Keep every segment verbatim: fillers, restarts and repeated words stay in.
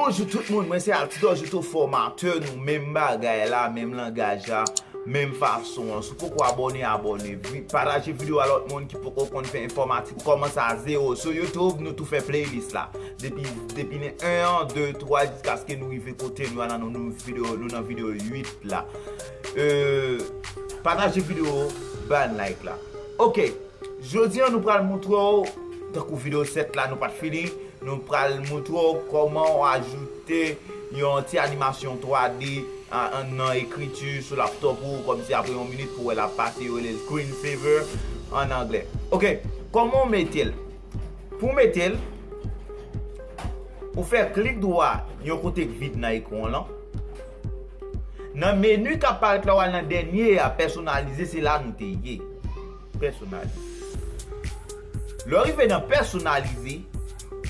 Bonjou tout moun, mwen se Altidor Juto, fòmatè nou, menm bagay la, menm langaj la, menm fason an. Si w poko abòne, abòne. Vi- Pataje videyo a lòt moun ki poko konn fè enfòmatik kòmanse a zewo. Sou YouTube, nou tou fè playlist la. Depi, depi nan en an, de, twa, jiskaske nou rive kote nou a nan nou, nou videyo, nou nan videyo uit la. Euh, pataje videyo, ban like la. Ok, jodi a nou pral montre w, tankou videyo sèt la, nou pa t fini, nou pral montre w kòman w ajoute yon ti animasyon twa D a- an- nan ekriti sou laptop ou, kòmsi apre yon minit pou w wè l ap pase, yo rele l screen saver an anglè. Ok, kòman w mete l? Pou w mete l, ou fè klik dwa yon kote k vid nan ekran w lan. Nan meni k ap parèt la, w al nan dènye a, pèsonalize, se la nou te ye. Pèsonalize. Lè w rive nan pèsonalize,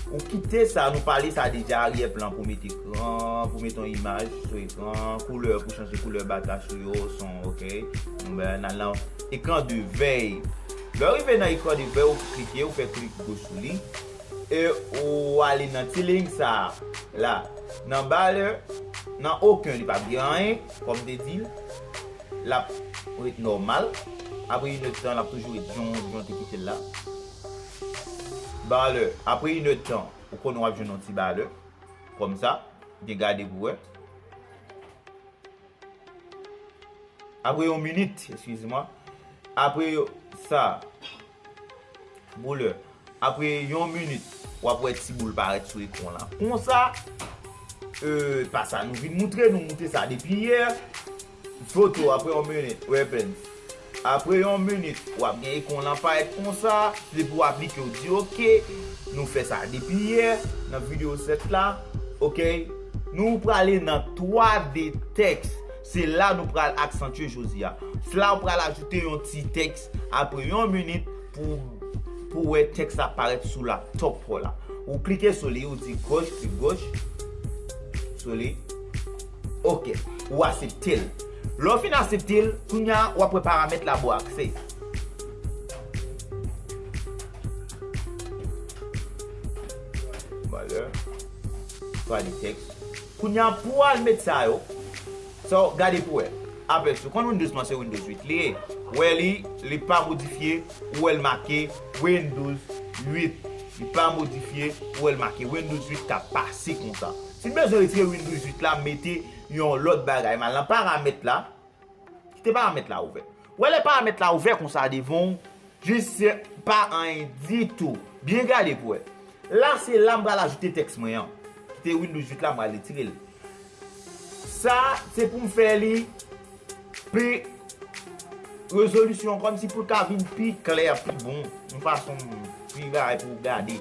ou kite sa, nou pale sa deja, aryè plan pou mete ekran, pou mete yon imaj sou ekran, koulè, pou chanje koulè bata sou yo, son, ok. Nou bay nan, nan ekran de vèy. Lè w rive nan ekran de vèy, ou klike, ou fè klik goch sou li. E ou ale nan ti liy sa a, la. Nan balè, nan okenn, li p ap gen anyen, kòm te di l. L ap ret nòmal. Apre inèdtan, l ap toujou ret jan, jan te kite l la. Balè, apre inèdtan, ou konnen w ap jwenn yon ti balè. Kòmsa, byen gade pou wè. Apre yon minit, eskize mwa. Apre yo- sa, boulè. Apre yon minit, w ap wè ti boul parèt sou ekran la. Konsa, euh, pa sa nou vin moutre, nou moutre sa depi yè. Foto, apre yon minit, weapons. Apre yon minit, w ap gen ekran lan parèt konsa. Se pou w aplike, w di, ok, nou fè sa depi yè, nan videyo sèt la, ok. Nou prale nan twa D tèks. Se la nou pral aksantye jodi a. Se la w pral ajoute yon ti tèks apre yon minit pou, pou wè tèks la parèt sou laptop ou la. Ou klike sou li, ou di goch, klik goch, sou li. Ok, ou aksepte l. Lè w fin aksepte l, kounye a, w ap wè paramèt la ba w aksè. Valè. Twa D tèks. Kounye a, pou w al met sa yo, sa w gade pou wè. Apèsi, ou konn Windows lan se Windows uit li ye. Ou wè li, li pa modifye, ou wè l make Windows uit. Li pa modifye, ou wè l make Windows uit k ap pase konsa. Si n bezwen retire Windows uit la, mete yon lòt bagay. M al nan paramèt la. Kite paramèt la ouvè. Ou wè lè paramèt la ouvè konsa devan w, jis se pa anyen ditou. Byen gade pou wè. La, se la m pral ajoute tèks mwen an. Kite Windows uit la, m pral retire l. Sa, se pou m fè li pi rezolisyon, kòmsi pou l ka vin pi klè, pi bon, yon fason pi bagay pou w gade.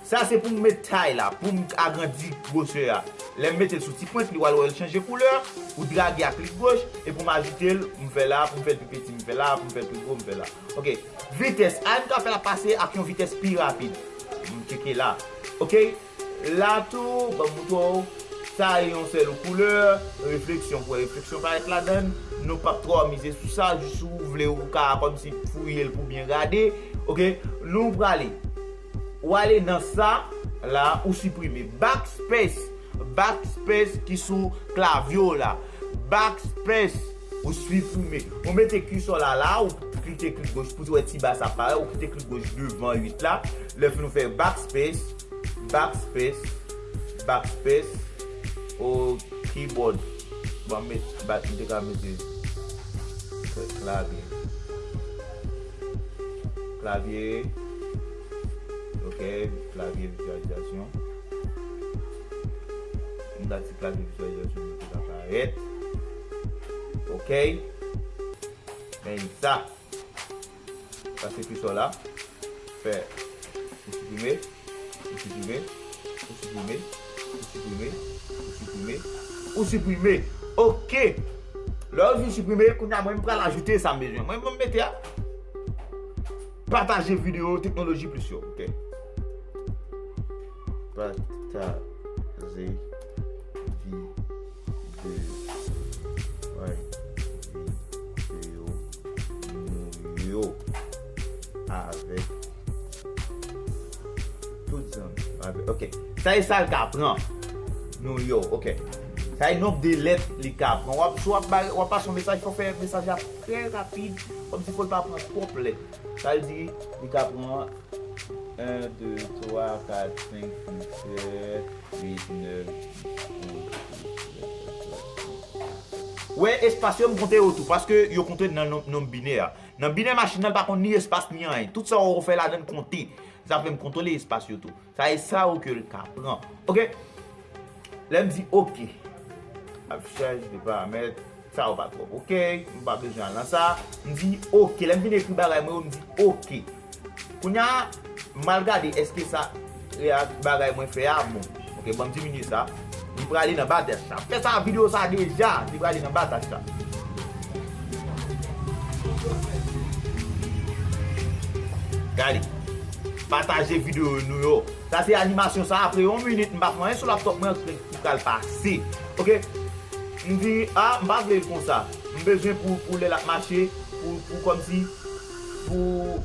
Sa se pou m met tay la, pou m agrandi gwosè a. Lè m mete l sou ti pwent, li pral wè l chanje koulè, ou drage ak klik goch, e pou m ajoute l, m fè la, pou m fè l pi piti, m fè la, pou m fè l pi gwo, m fè la. Ok. Vitès, a m ka fè l ap pase ak yon vitès pi rapid. M tcheke la. Ok. La tou, ban m moutre w, sa e yon sèl koulè, refleksyon, pou wè refleksyon parèt ladan l. Nou p ap twò mize sou sa, jis si w vle, ou ka kòmsi fouye l pou byen gade. Ok, nou prale. Ou ale nan sa, la, ou siprime. Backspace, backspace ki sou klavye w la. Backspace, ou siprime. Ou mete kisò la, la, ou klike klik goch pou wè ti ba sa parèt, ou klike klik goch devan uit la. Lè fini ou fè backspace, backspace, backspace, o keyboard. Bon, m met, ba, m te ka mete klavye. Klavye. Ok, klavye vizyalizasyon. M ta di klavye vizyalizasyon ki ta parèt. Ok. Men sa. Pase kisò la. Fè. Ou siprime. Ou siprime. Ou siprime. Ou siprime. Ou siprime. Ou siprime. Ok. Lè w fin siprime, kounye a mwen m pral ajoute sa m bezwen. Mwen, mwen m mete a. Pataje videyo Teknoloji Plis yo. Ok. Pataje videyo. Ay, videyo nou yo avèk tout zanmi. Avèk, ok. Sa e sa l ka pran. nou yo, ok. Sa e nonb de lèt li ka pran. W ap, si w ap bay, w ap pase yon mesaj, fò w fè mesaj la trè rapid, kòmsi fò l pa pran twòp lèt. Sa vle di, li ka pran en, de, twa, kat, senk, sis, sèt, uit, nèf, dis, onz, douz, trèz, katòz, kenz. Wè, espas yo, m konte yo tou, paske yo konte nan nonb, nonb binè a. Nan binè machin nan, li pa konn ni espas ni anyen. Tout sa w fè ladan l konte. Sa fè m kontwole espas yo tou. Sa e sa yo ke l ka pran. Ok? Lè m di ok. Afichaj de paramèt. Sa yo pa twòp ok. M pa bezwen al nan sa. M di ok. Lè m fin ekri bagay mwen yo, m di ok. Kounye a, m al gade èske sa e a bagay mwen fè a bon. Ok, ban m diminye sa. Li prale nan batach la. Fè sa videyo sa deja. Li prale nan batach la. Gade. Pataje videyo nou yo. Sa se animasyon sa. Apre yon minit, m pa fè anyen sou laptop mwen, ki pral pase. Ok? M di, a, m pa vle l konsa. M bezwen pou, pou lè l ap mache, pou, pou kòmsi, pou,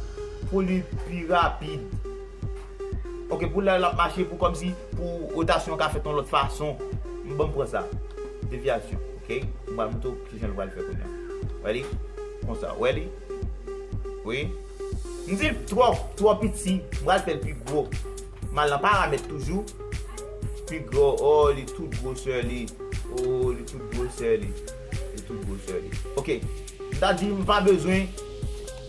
pou li pi rapid. Ok, pou lè l ap mache, pou kòmsi, pou rotasyon ka fèt yon lòt fason. M ban m pran sa. Devyasyon, ok? M pral montre w kijan l pral fè kounye a. Wè li? Konsa, wè li? Wi. M di l twò, twò piti, m pral fè l pi gwo. M al nan paramèt toujou. Pi gwo, oh, li tout gwosè li. Oh, li tout gwosè li. Li tout gwosè li. Ok. M ta di m pa bezwen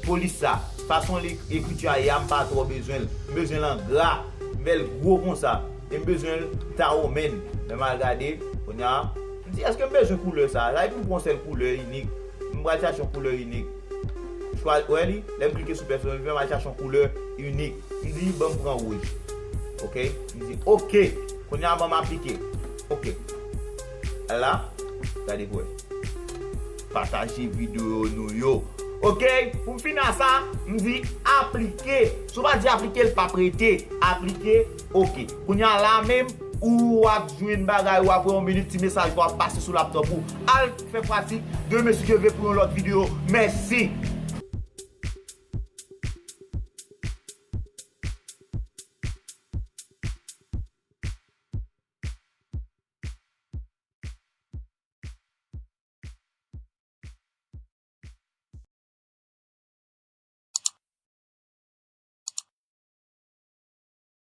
polis sa. Fason li ekriti a ye a, m pa twò bezwen l. M bezwen l an gra. M fè l gwo konsa. E m bezwen l ta omen. Lè m al gade, kounye a, m di, èske m bezwen koulè sa? Sa epi m pran yon sèl koulè inik. M pral chache yon koulè inik. Chwa-, wè li? Lè m klike sou pèsonalize, m al chache yon koulè inik. M di, ban m pran wouj. Ok? M di, ok. Kounye a, ban m aplike. Ok. La, gade pou wè. Pataje videyo nou yo. Ok? Pou m fini a sa, m di aplike. Si w pa di aplike, l p ap rete. Aplike, ok. Kounye a la menm, ou ap jwenn bagay ou apre yon minit, ti mesaj ou ap pase sou laptop ou. Al fè pratik. Demen, si Dye vle, pou yon lòt videyo. Mèsi.